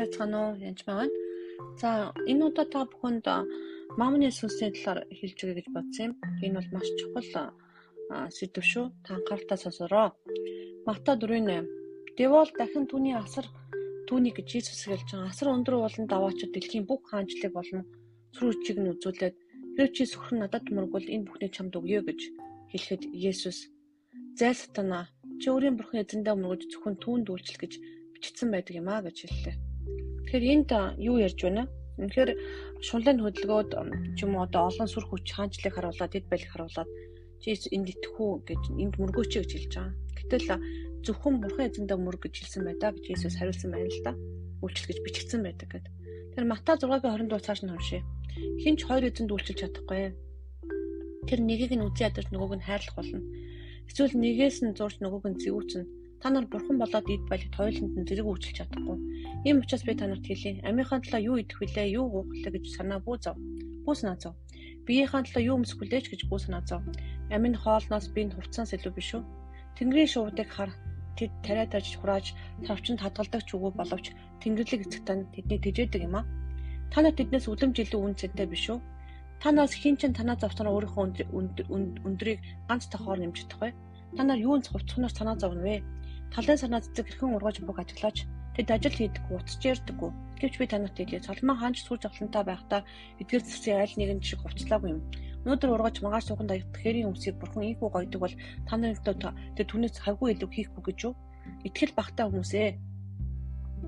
Сайн байцгаана уу? Янжмаа байна. За, энэ удаа та бүхэнд мамны сүнсний талаар хэлж өгье гэж бодсон юм. Энэ бол маш чухал сэдэв шүү. Та анхааралтай сонсороо. Матай 4:8. Девол дахин түүний асар түүнийг гэж Иесус хэлж байгаа. Асар өндөр ууланд даваачид дэлхийн бүх хаанчлыг болон сүр хүчийг нь үзүүлээд хэрв чи сүхэн надад мөргөл энэ бүхнийг чамд өгье гэж хэлэхэд Иесус "Зайл сатанаа, чи өөрийн бурхан эзэндээ мөргөж зөвхөн түүнд үйлчил" гэж бичигдсэн байдаг юм а гэж хэллээ. Тэгэхээр энд юу ярьж байна? Үнэхээр шунлын хөдөлгөөд ч юм уу одоо олон сүр хүч хаанчлыг харуулад, дэд байлыг харуулад чи энд итгэх үү гэж энд мөргөөч гэж хэлж байгаа. Гэтэл зөвхөн бурхан эзэндээ мөрг гэж хэлсэн байдаа гэж Иесус хариулсан байна л да. Үйлчил гэж бичигдсэн байдаг гэдэг. Тэгэхээр Матай 6-гийн 24 цааш нь уншъя. Хэн ч хоёр эзэнд үйлчилж чадахгүй. Тэр нэгийг нь үзэн ядаж нөгөөг нь хайрлах болно. Эсвэл нэгээс нь зурж нөгөөг нь зэвүүцнэ. Та нар бурхан болоод эд баялагт хоёуланд нь зэрэг үйлчилж чадахгүй. Ийм учраас би та нарт хэлье. Амийнхаа төлөө юу идэх вүлээ, юу уух вүлээ гэж санаа бүү зов. Бүү санаа зов. Биеийнхаа төлөө юу өмсөх вүлээ ч гэж бүү санаа зов. Амь нь хоолноос бие нь хувцаснаас илүү биш үү? Тэнгэрийн шувуудыг хар. Тэд тариа тарж хурааж савчинд хадгалдаг ч үгүй боловч Тэнгэрлэг эцэг тань тэднийг тэжээдэг юм а. Та нар тэднээс үлэмж илүү үн цэнтэй биш үү? Та нараас хэн ч танаа зовсноор өөрийнхөө өндрийг ганц тохоор нэмж чадах вэ? Та нар юунд хувцсноор санаа зовно вэ? Талын санаа цэцэг хэрхэн ургаж буг ажиглаач тэд ажил хийдэггүй, уцаж ярьдаггүй. Гэвч би танарт хэлье. Соломон хаан ч сүр жавхлантай байхдаа эдгээр зэвсгийн аль нэгэн шиг хувцлаагүй юм. Өнөөдөр ургаж маргааш суханд аягдах хээрийн өмсийг бурхан ийхүү гойдог бол та нарын төлөө тэр түүнээс хавгүй илүү хийхгүй гэж юу? Итгэл багтай хүмүүсээ.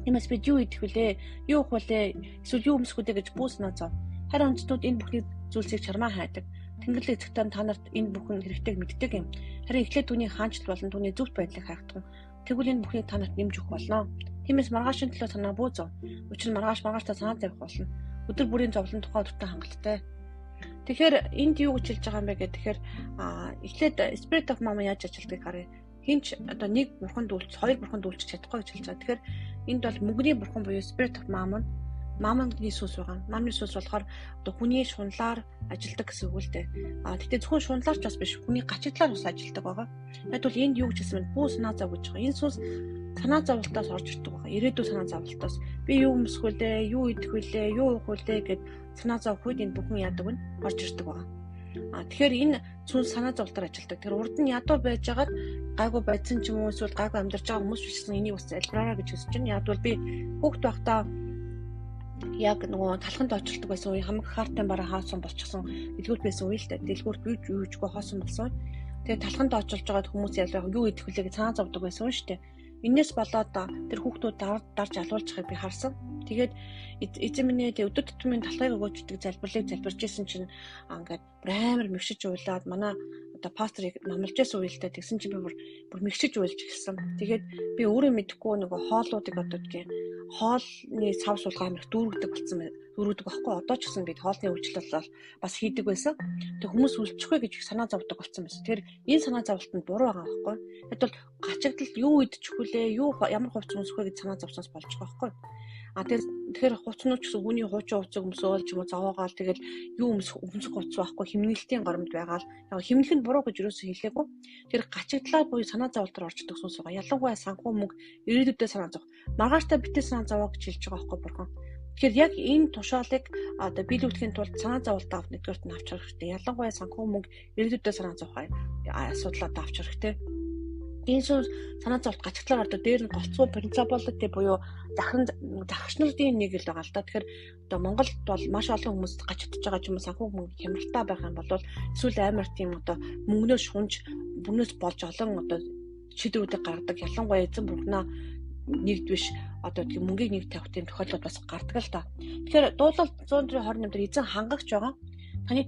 Тиймээс бид юу идэх вүлээ, юу уух вүлээ, эсвэл юу өмсөх вүлээ гэж бүү санаа зов. Харин үндэстнүүд энэ бүхний зүйлсийг чармаа хайдаг. Тэнгэрлэг эцэг та нарт энэ бүхэн хэрэгтэйг мэддэг юм. Харин эхлээд түүний хаанчл болон түүний зөвхт байдлыг хайхтун. Тэгвэл энэ бүхнийг та нарт нэмж өгөх болно. Тиймээс маргаашийн төлөө санаа бүү зов. Учир нь маргааш маргааштай санаа тавих болно. Өдөр бүрийн зовлон тухай өдөртөө хангалттай. Тэгэхээр энд юу гэж хэлж байгаа юм бэ гэхээр эхлээд Spirit of Mama яаж ажилладгийг харъя. Хинч одоо нэг бурханд үйлч, хоёр бурханд үйлчилж чадахгүй гэж хэлж байгаа. Тэгэхээр энд бол мөнгөний бурхан буюу Spirit of Mammon, Мамонны сүнс байгаа. Мамны сүнс болохоор одоо хүний шунлаар ажилдаг гэсэн үг л дээ. Гэхдээ зөвхөн шунлаар ч бас биш, хүний гачигдлаар бас ажилдаг байгаа. Яг бол энд юу гэж хэлсэн бэ? Бүү санаа зов гэж байгаа. Энэ сүнс санаа зовлтоос орж ирдэг байгаа. Ирээдүйн санаа зовлтоос. Би юу өмсөх вүлээ, юу идэх вүлээ, юу уух вүлээ гэд санаа зовх үед энэ бүхэн яадаг вэ? Орж ирдэг байгаа. Тэгэхээр энэ сүнс санаа зовлтоор ажилдаг. Тэр урд нь ядуу байжгаад гайгүй байдсан ч юм уу эсвэл гайгүй амьдарч байгаа хүмүүс ч гэсэн энийг бас залбираараа гэж хүсэж байна. Яг бол би хүүхд байхдаа яг нөгөө талханд очилдог байсан үе хамаг хаартай бараа хаасан болчихсон дэлгүүрт байсан үе л дээ. Дэлгүүрт юу юужгүй хоосон болсон. Тэгээ талханд очилж байгаад хүмүүс ялгаа юу идэх вүлээ гэж санаа зовдөг байсан шүү дээ. Энээс болоод тэр хүүхдүүд дарж алуулчихыг би харсан. Тэгээд эзэн минь ээ өдөр тутмын талхыг өгөөч гэдэг залбирлыг залбирч исэн чинь ингээд бүр амар мэгшиж уйлаад манай одоо пасторыг номлож байсан үе л дээ. Тэгсэн чинь би бүр мэгшиж уйлж эхэлсэн. Тэгээд би өөрөө мэдэхгүй нөгөө хоолуудыг одоо гэдгийг хоолны сав суулгаа амар их дүүргдэг болсон байна. Дүүргдэг байхгүй. Одоо ч гэсэн бид хоолны үйлчлэл бол бас хийдэг байсан. Тэг хүмүүс үлчихвэ гэж их санаа зовдөг болсон байсан. Тэр энэ санаа зовлт нь буруу байгаа байхгүй. Тэгэд бол гачигдал юу идчих вүлээ, юу ямар хувцас өмсөх вэ гэж санаа зовсноос болж байгаа байхгүй. Тэгэхээр хувцснууд ч гэсэн хүний хуучин хувцсыг өмсөөл ч юм уу зовоогоол тэгэл юу өмсөх хувцас байхгүй химнэлтийн горомд байгаал яг химнэх нь буруу гэж юусоо хэлээгүй. Тэр гачигдлаар буюу санаа зовлтоор орчдөг сүнс байгаа. Ялангуяа санхүү мөнгө ирээдүйдээ санаа зовх. Маргааштай битээ санаа зовоо гэж хэлж байгаа байхгүй бурхан. Тэгэхээр яг энэ тушаалыг одоо биелүүлэхийн тулд санаа зовлтоо авах нэгдүгээрт нь авч хэрэгтэй. Ялангуяа санхүү мөнгө ирээдүйдээ санаа зовох асуудлаа авч хэрэгтэй. Энэ сүнс санаа зовлт гачигдлаар ордог. Дээр нь голцоо принципалити буюу захирагчнуудын нэг л байгаа л да. Тэгэхээр одоо Монголд бол маш олон хүмүүс гачигдж байгаа ч юм уу санхүү мөнгө хямралтай байх юм бол эсвэл амар тийм одоо мөнгнөөс шунж бүрнээс болж олон одоо шийдвэрүүдийг гаргадаг. Ялангуяа эзэн бурхнаа нэгд биш одоо тийм мөнгийг нэг тавих тийм тохиолдол бас гардаг л да. Тэгэхээр дуулал 104:28 дээр эзэн хангагч байгаа. Таны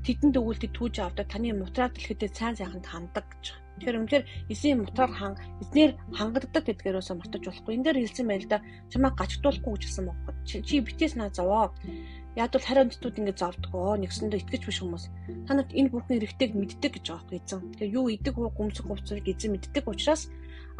тэдэнд өгүүлдэг түүж авдаг. Таны мутраа дэлхэдээ сайн сайханд хандаг гэж. Тэгэхээр үнэхээр эзэн мутраар хан эзнэр хангагддаг гэдгээрөөсөө мартаж болохгүй. Энэ дээр хэлсэн байл да. Чамайг гачигдуулахгүй гэж хэлсэн байхгүй. Чи битээс наа зовоо. Яг бол харин үндэстнүүд ингэ зовдгоо нэгсэндээ итгэж биш хүмүүс. Та нарт энэ бүхэн эргэтэйг мэддэг гэж байгаа байхгүй эзэн. Тэгэхээр юу идэг уу гүмсэх хувцсыг эзэн мэддэг учраас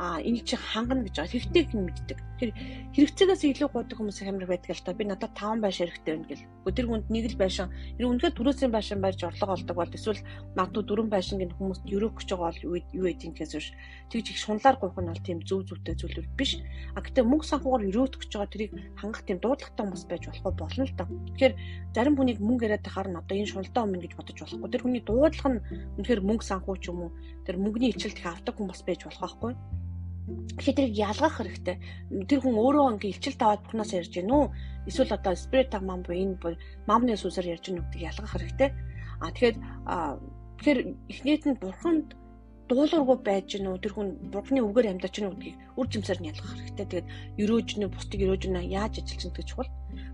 энийг чи хангана гэж байгаа. Хэрэгтэйг нь мэддэг. Тэгэхээр хэрэгцээгээс илүү гуйдаг хүмүүс амар байдаг л та. Би надад 5 байшин хэрэгтэй байна гэл. Тэр хүнд нэг л байшин. Тэр үнэхээр түрээсийн байшин барьж орлого олдог бол эсвэл магадгүй 4 байшин гэн хүмүүст өрөөх гэж байгаа бол юу гэдэг гэхээс биш. Тэгж их шунлаар гуйх нь бол тийм зөв зүйтэй зүйл биш. А гэтээ мөнгө санхугаар өрөөх гэж байгаа тэрийг хангах тийм дуудлагатай хүмүүс байж болохгүй болно л та. Тэгэхээр зарим хүнийг мөнгө яриад тахаар нь одоо энэ шуналтай юм гэж бодож болохгүй. Тэр хүний дуудлага нь үнэхээр мөнгө санхүү ч юм уу тэр мөнгөний илчлэлт их авдаг хүн бас байж болох байхгүй. Тэгэхээр тэрийг ялгах хэрэгтэй. Тэр хүн өөрөө ингээ илчилт аваад Бурханаас ярьж гин үү? Эсвэл одоо spirit of mom буюу энэ мамны сүнсээр ярьж гин үү гэдгийг ялгах хэрэгтэй. Тэгэхээр тэгэхээр эхнийд нь Бурханд дуулуургүй байж гин үү? Тэр хүн Бурханы үгээр амьдарч гин үү гэдгийг үр жимсээр нь ялгах хэрэгтэй. Тэгээд өрөөж гин үү, бусдыг өрөөж гин яаж ажиллаж гин гэдэг чухал.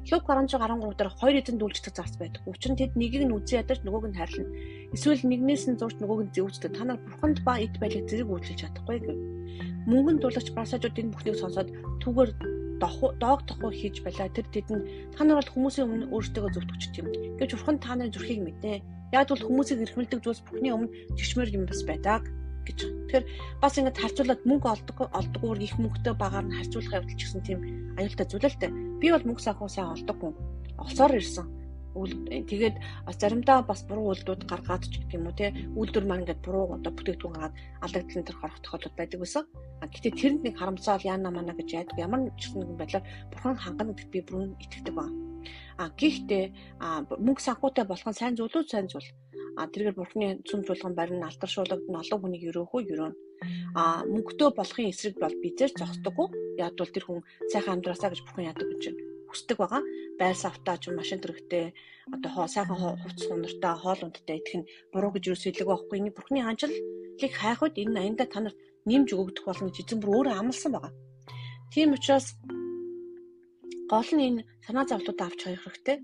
Лук 16:13 дээр хоёр эзэн дүүлждэг зарц байдаг. Учир нь тэд нэгийг нь үзэн ядаж нөгөөг нь хайрлана. Эсвэл нэгнээс нь зурж нөгөөг нь зэвүүцдэг. Та нар Бурханд ба эд байлыг зэрэг үйлчилж чадахгүй гэв. Мөнгөнд дуулагч барсаажууд энэ бүхнийг сонсоод түүгээр доог тохуу хийж байлаа. Тэр тэдэнд та нар бол хүмүүсийн өмнө өөрсдөө зөвтгөчт юм. Гэвч Бурхан та нарын зүрхийг мэднэ. Яг бол хүмүүсийг эрхэмлэдэг зүйлс Бурхны өмнө чигшмээр юм бас байдаг гэж. Тэгэхээр бас ингэж харьцуулаад мөнгө олдгоор их мөнгөтэй багаар нь харьцуулах явдал ч гэсэн тийм аюултай зүйл л дээ. Би бол мөнгө санхүү сайн олдог хүн. Олсоор ирсэн. Тэгээд заримдаа бас буруу үйлдэлүүд гаргаад ч гэх юм уу те үйлдвэр маань ингээд буруу одоо бүтээгдэхүүн гаргаад алдагдлын төрх орох тохиолдол байдаг байсан. Гэтэ тэрэнд нэг харамсаал яана мана гэж яадаг. Ямар ч нэгэн байдлаар Бурхан хангана гэдэгт би бүрэн итгэдэг байна. Гэхдээ мөнгө санхүүтэй болох нь сайн зүйл үү? Сайн зүйл. Тэргээр Бурханы сүм чуулган барина, алдаршуулгад нь олон хүнийг өрөөх үү? Өрөөнө. Мөнгөтэй болохын эсрэг бол бизэр зогсдоггүй. Яг бол тэр хүн сайхан амьдраасаа гэж Бурхан яадаг гэж хүсдэг байгаа. Байр савтаа ч машин төрхтэй одоо сайхан хувцас хунартай хоол ундтай идэх нь буруу гэж юус хэлдэг байхгүй. Энэ Бурханы хаанчлалыг хайх үед энэ аяндаа та нарт нэмж өгөгдөх болно гэж эзэн бүр өөрөө амласан байгаа. Тийм учраас гол нь энэ санаа зовлуудаа авч хаях хэрэгтэй.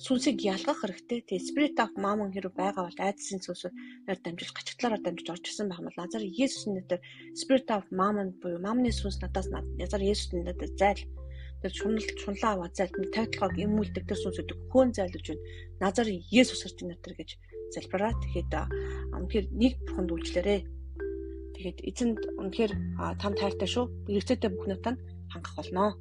Сүнсийг ялгах хэрэгтэй. Тэгээ Spirit of Mammon хэрэг байгаа бол айдсын сүнсээр дамжиж гачигдлаараа дамжиж орж ирсэн байх юм бол Лазар Есүсийн нэрээр Spirit of Mammon буюу Мамны сүнс надаас Лазар Есүсийн нэрээр зайл. Тэр шунлаа аваад зайл тавилгыг эмүүлдэг тэр сүнсүүдийг хөөн зайлуулж байна. Назар Есүс Христосийн нэрээр гэж залбираа. Тэгэхээр үнэхээр нэг Бурханд үйлчлээрэй. Тэгээд эзэнд үнэхээр танд хайртай шүү. Хэрэгцээтэй бүхнээ танд хангах болно.